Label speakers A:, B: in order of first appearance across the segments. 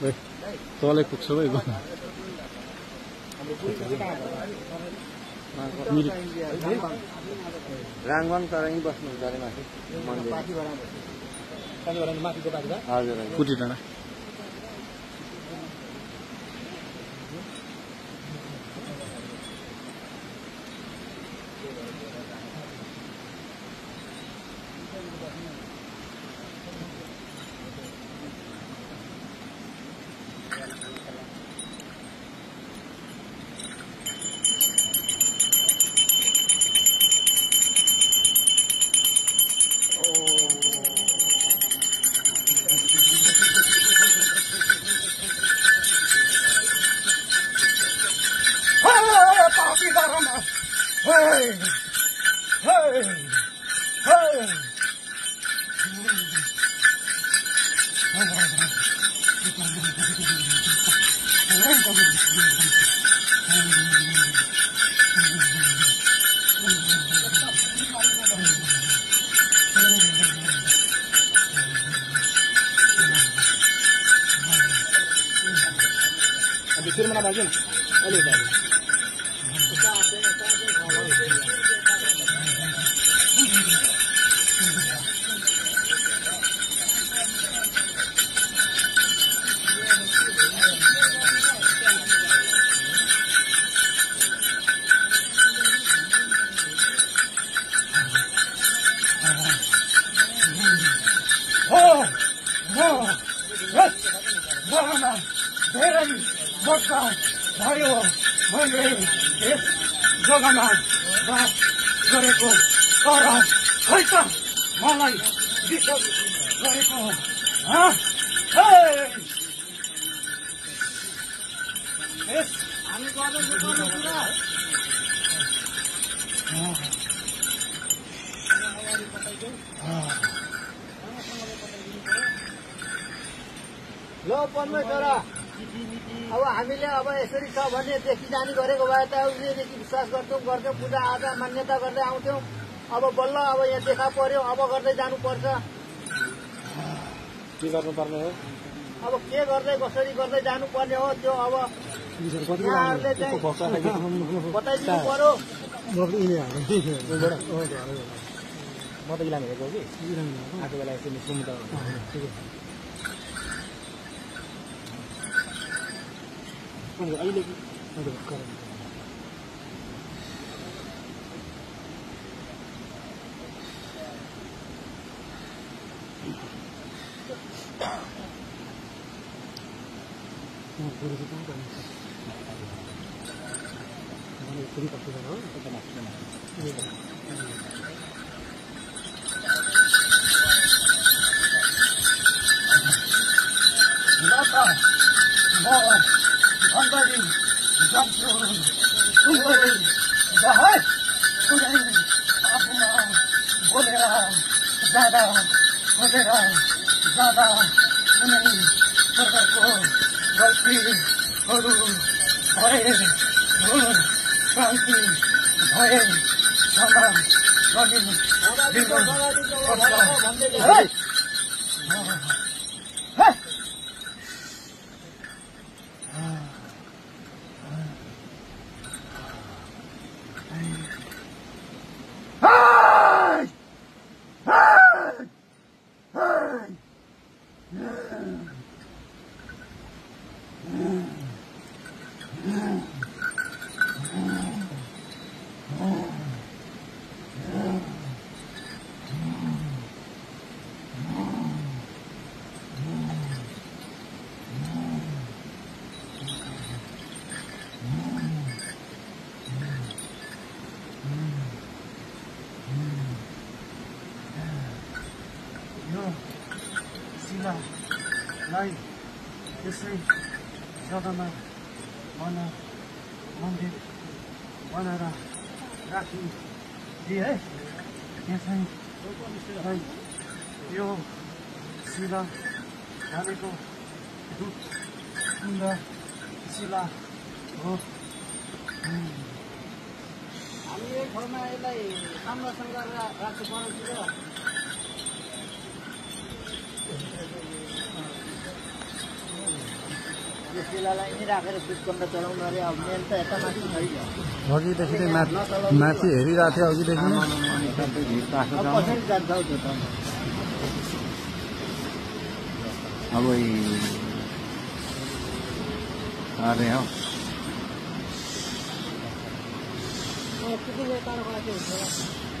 A: तलै पुग्छ है
B: राङवाङ तर यहीँ बस्नुहुन्छ अरे माथि हजुर
A: कुटी डाँडा
C: जग्गामा बास गरेको तर खै त मलाई विश्वास गरेको हामी
B: ल पन्मै छोरा अब हामीले अब यसरी छ भन्ने देखि जानी गरेको भए त उहिलेदेखि विश्वास गर्थ्यौँ पूजा आजा मान्यता गर्दै आउँथ्यौँ अब बल्ल अब यहाँ देखा पर्यो अब गर्दै जानुपर्छ
A: के गर्नुपर्ने हो
B: अब के गर्दै कसरी गर्दै जानुपर्ने हो त्यो अब यहाँहरूले चाहिँ बताइदिनु पर्यो
A: म त इलाम हेरेको कि आएको बेला यसो समुद्र अहिले
C: यसै जग्गामा मन्दिर बनाएर राखिदिए है यहाँ चाहिँ यो शिला ढालेको दुध सुन्दर शिला हो
B: हामी एक ठाउँमा यसलाई संरक्षण गरेर राख्नु पर्यो शिलालाई यहीँ राखेर दुध चलाउनु अरे अब मेन त यता माथि छैन
C: अघिदेखि नै माथि हेरिरहेको थियो अघिदेखि नै
B: कसरी जान्छ हौ त्यो त
C: अब अरे हौ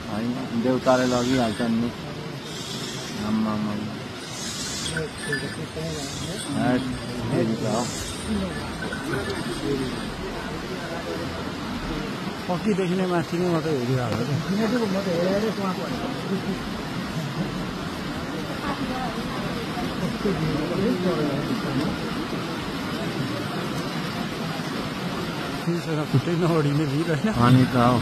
C: होइन देउताले लगिहाल्छ नि अघिदेखि नै माथि नै मात्रै हेरिरहेको फुटै नओडिने भिड होइन अनि त हो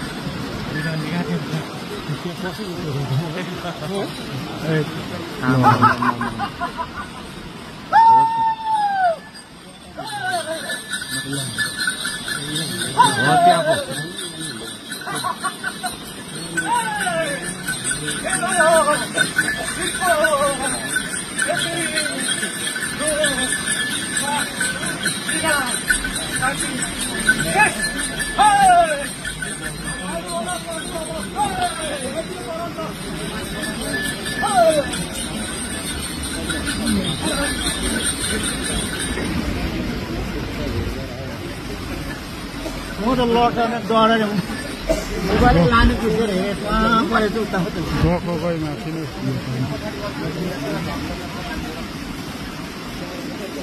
B: म त लटाउने डढेर मोबाइल लानु बिर्सेर परेछ उता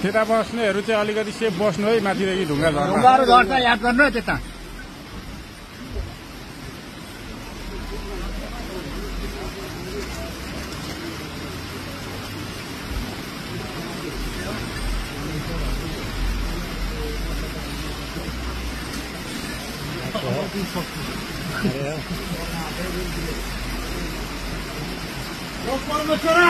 C: त्यता बस्नेहरू चाहिँ अलिकति सेफ बस्नु है माथिदेखि ढुङ्गा
B: झर्छ याद गर्नु है त्यता छोरा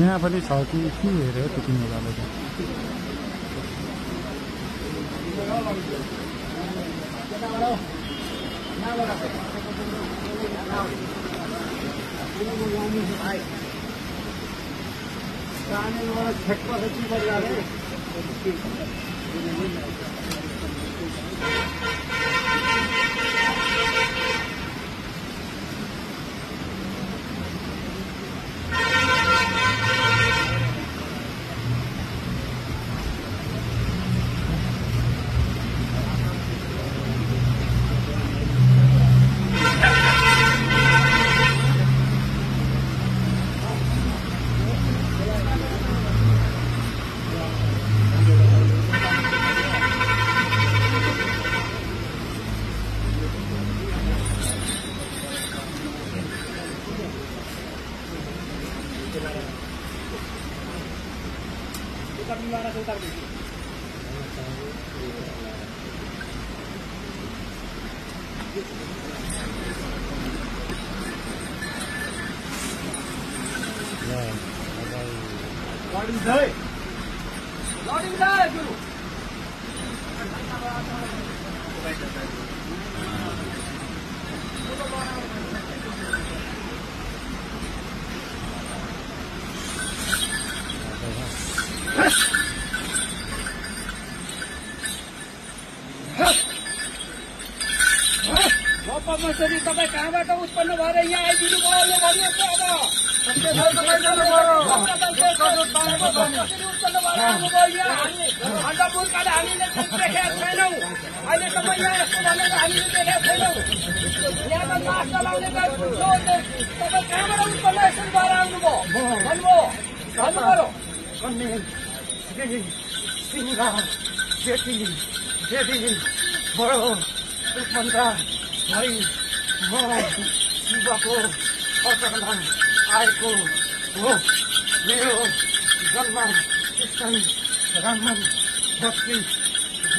C: यहाँ पनि छ कि के हेऱ्यो त्यति मोबाइल
B: तपाईँ कहाँबाट उत्पन्न भएर यहाँ आइदिनु भयो अन्नपूर्णले हामीले देखेका छैनौँ अहिले तपाईँ यहाँ यस्तो भनेर हामीले देखेका छैनौँ यहाँको नाच चलाउने तपाईँ कहाँबाट उत्पन्न यसरी भएर आउनुभयो भन्नुभयो भन्नु पर्यो
C: भाइ म शिवको अवतारमा आएको हो मेरो जन्म क्रिस्चियन धर्म भक्ति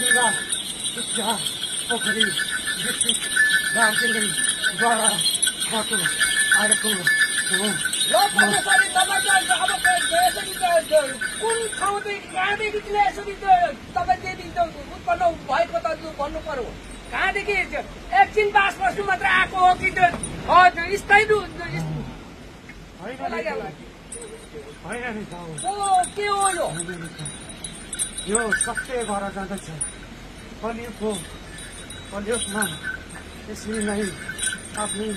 B: ढुङ्गा शिक्षा पोखरी विकसित दार्जिलिङ गडा खटो आएको
D: कुन ठाउँदेखि कहाँदेखि चाहिँ यसरी तपाईँ उत्पन्न भएको त भन्नु पर्यो कहाँदेखि एकछिन बास बस्नु मात्र आएको हो कि स्थायी
B: होइन नि
D: के हो
B: यो सत्य भएर जाँदैछ कलियुगमा यसरी नै आफ्नो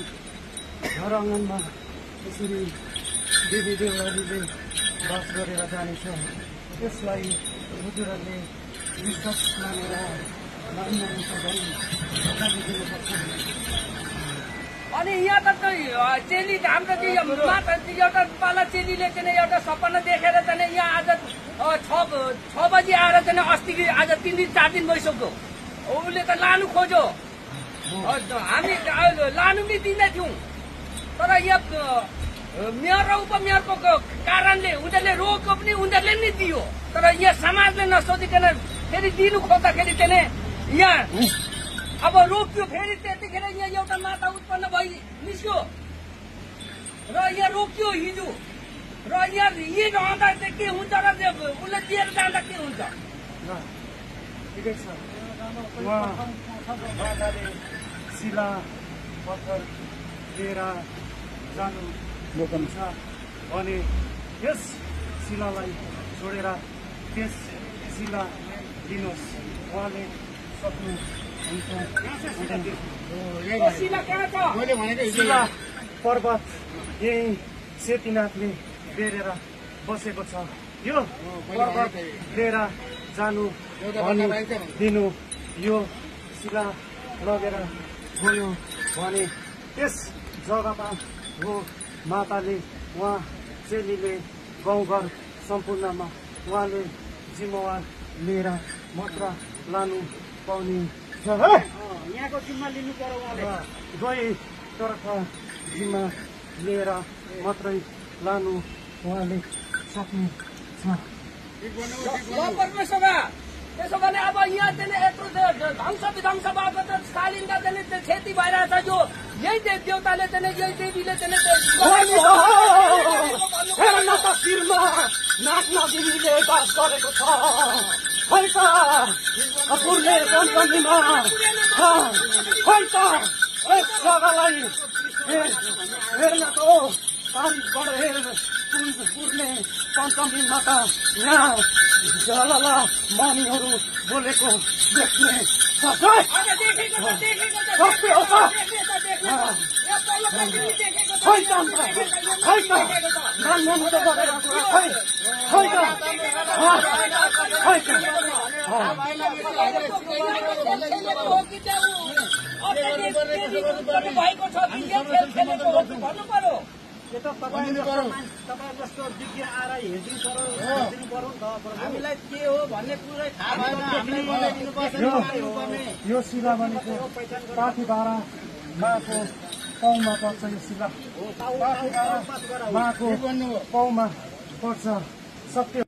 B: घर आँगनमा यसरी देवी देवताहरूले बास गरेर जानेछ त्यसलाई हजुरहरूले विश्वास मानेर मान्नुहुन्छ भने दिनुपर्छ।
D: अनि यहाँ त चेली हाम्रो एउटा पाला चेलीले चाहिँ एउटा सपना देखेर चाहिँ यहाँ आज 6 बजी आएर चाहिँ अस्ति आज 3 दिन 4 दिन भइसक्यो उसले त लानु खोज्यो हामी लानु पनि दिँदै थियौँ तर यहाँ मेयर र उपमेयरको कारणले उनीहरूले रोक्यो पनि उनीहरूले नि दियो तर यहाँ समाजले नसोधिकन फेरि दिनु खोज्दाखेरि चाहिँ यहाँ अब रोक्यो फेरि त्यतिखेर यहाँ एउटा माता उत्पन्न भइ निस्क्यो र यहाँ रोक्यो हिजो र यहाँ यही रहँदा चाहिँ के हुन्छ र उसले दिएर जाँदा के हुन्छ
B: ठिकै छ उहाँ माताले शिला पत्थर लिएर जानु छ भने त्यस शिलालाई छोडेर त्यस शिला दिनुहोस् उहाँले शिला पर्वत यही सेतीनाथले बेरेर बसेको छ यो पर्वत लिएर जानु भनी दिनु यो शिला लगेर गयो भने त्यस जग्गामा हो माताले उहाँ चेलीले गाउँघर सम्पूर्णमा उहाँले जिम्मेवार लिएर मात्र लानु पाउने छ।
A: यहाँको जिम्मा लिनु पर्यो उहाँले
B: दुवै तर्फ जिम्मा लिएर मात्रै लानु उहाँले सक्नुहुन्छ।
D: त्यसो भने अब यहाँ चाहिँ यत्रो ध्वंस विध्वंस भएको त स्टालिनका चाहिँ क्षति भइरहेछ जो यही देवताले चाहिँ यही देवीले चाहिँ
B: नाच्न दिदीले बास गरेको छ खै त पुर्ने पञ्चमीमा खै त यस जग्गालाई हेर्नको तारिखबाट पुर्ने पञ्चमीमा त यहाँ जलला मनीहरू बोलेको देख्ने
D: भएको छ भन्नु पर्यो
A: यो त तपाईँ जस्तो विज्ञ आएर हेरिदिनु पर्यो नि त हामीलाई के हो भन्ने कुरै थाहा भएन।
B: यो शिला भनेको पाथिभारा माको पाउमा पर्छ। यो शिला पाथिभारा माको पाउमा पर्छ। सत्य